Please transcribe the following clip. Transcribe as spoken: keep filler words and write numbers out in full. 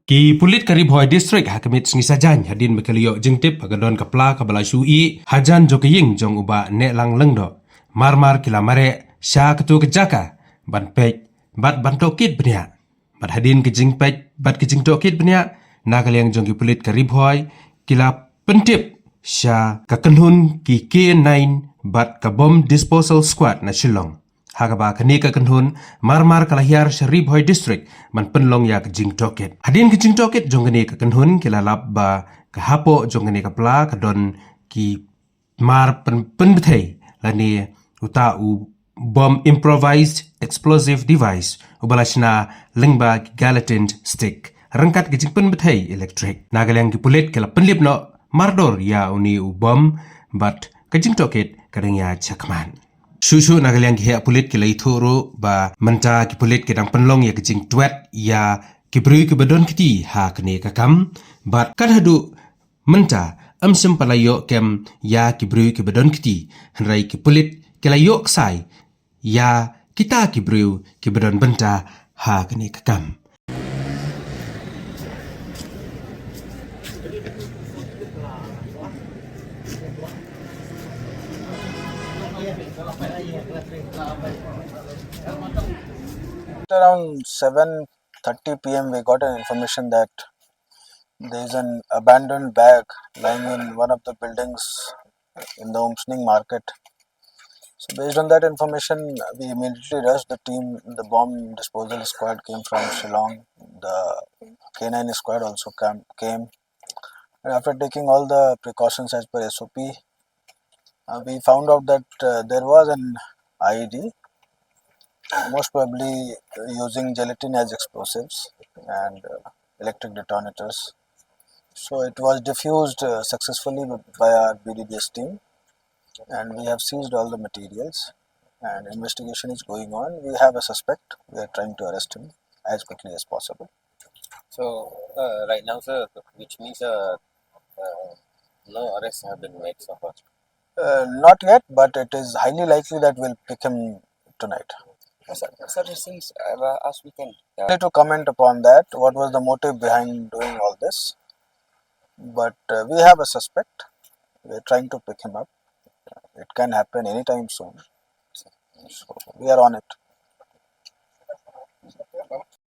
Ki pulit ka Ri Bhoi District ha ka miet sngi Saitjaiñ hadien ba ki la ïoh jingtip ba ka don ka pla kaba la shu ih hajan jong ka ïing jong u Bah Nehlang Lyngdoh, marmar ki la mareh sha katto ka jaka ban peit bad ban tohkit bniah. Bad hadien ka jingpeit bad ka jingtohkit bniah, na ka liang jong ki pulit ka Ri Bhoi ki la pyntip sha ka kynhun ki K nine bad ka Bomb Disposal Squad na Shillong. Ha kaba kane ka kynhun marmar ka la hiar sha Ri Bhoi District ban pynlong ïa ka jingtohkit. Hadien ka jingtohkit jong kane ka kynhun ki la lap ba ka hapoh jong kane ka pla ka don ki mar pyn, pynbthei lane uta u bom, improvised explosive device, uba la shna lyngba ki gelatin stick ryngkat ki jingpynbthei elektrik. Na ka liang ki pulit ki la pynlip noh mardor ïa une u bom bad ka jingtohkit ka dang ïa shakhmat. Shuh shuh na ka liang ki heh pulit ki la ïathuh ruh ba mynta ki pulit ki dang pynlong ïa ka jingtwet ïa ki briew kiba don kti ha kane ka kam, bad kat haduh mynta ym shym pat la ïoh kem ïa ki briew kiba don kti, hynrei ki pulit ki la ïoh ksai ïa kita ki briew kiba don bynta ha kane ka kam. Around seven thirty p m, we got an information that there is an abandoned bag lying in one of the buildings in the Umsning market. So, based on that information, we immediately rushed the team. The bomb disposal squad came from Shillong. The K nine squad also came. came. And after taking all the precautions as per S O P, uh, we found out that uh, there was an I E D, most probably using gelatin as explosives and uh, electric detonators. So it was diffused uh, successfully by our B D D S team, and we have seized all the materials. And investigation is going on. We have a suspect. We are trying to arrest him as quickly as possible. So, uh, right now, sir, which means uh, uh, no arrests have been made so far. Uh, not yet, but it is highly likely that we'll pick him tonight. Sir, sir, it seems uh, as we can. Uh, to comment upon that, what was the motive behind doing all this? But uh, we have a suspect. We're trying to pick him up. It can happen anytime soon. So we are on it.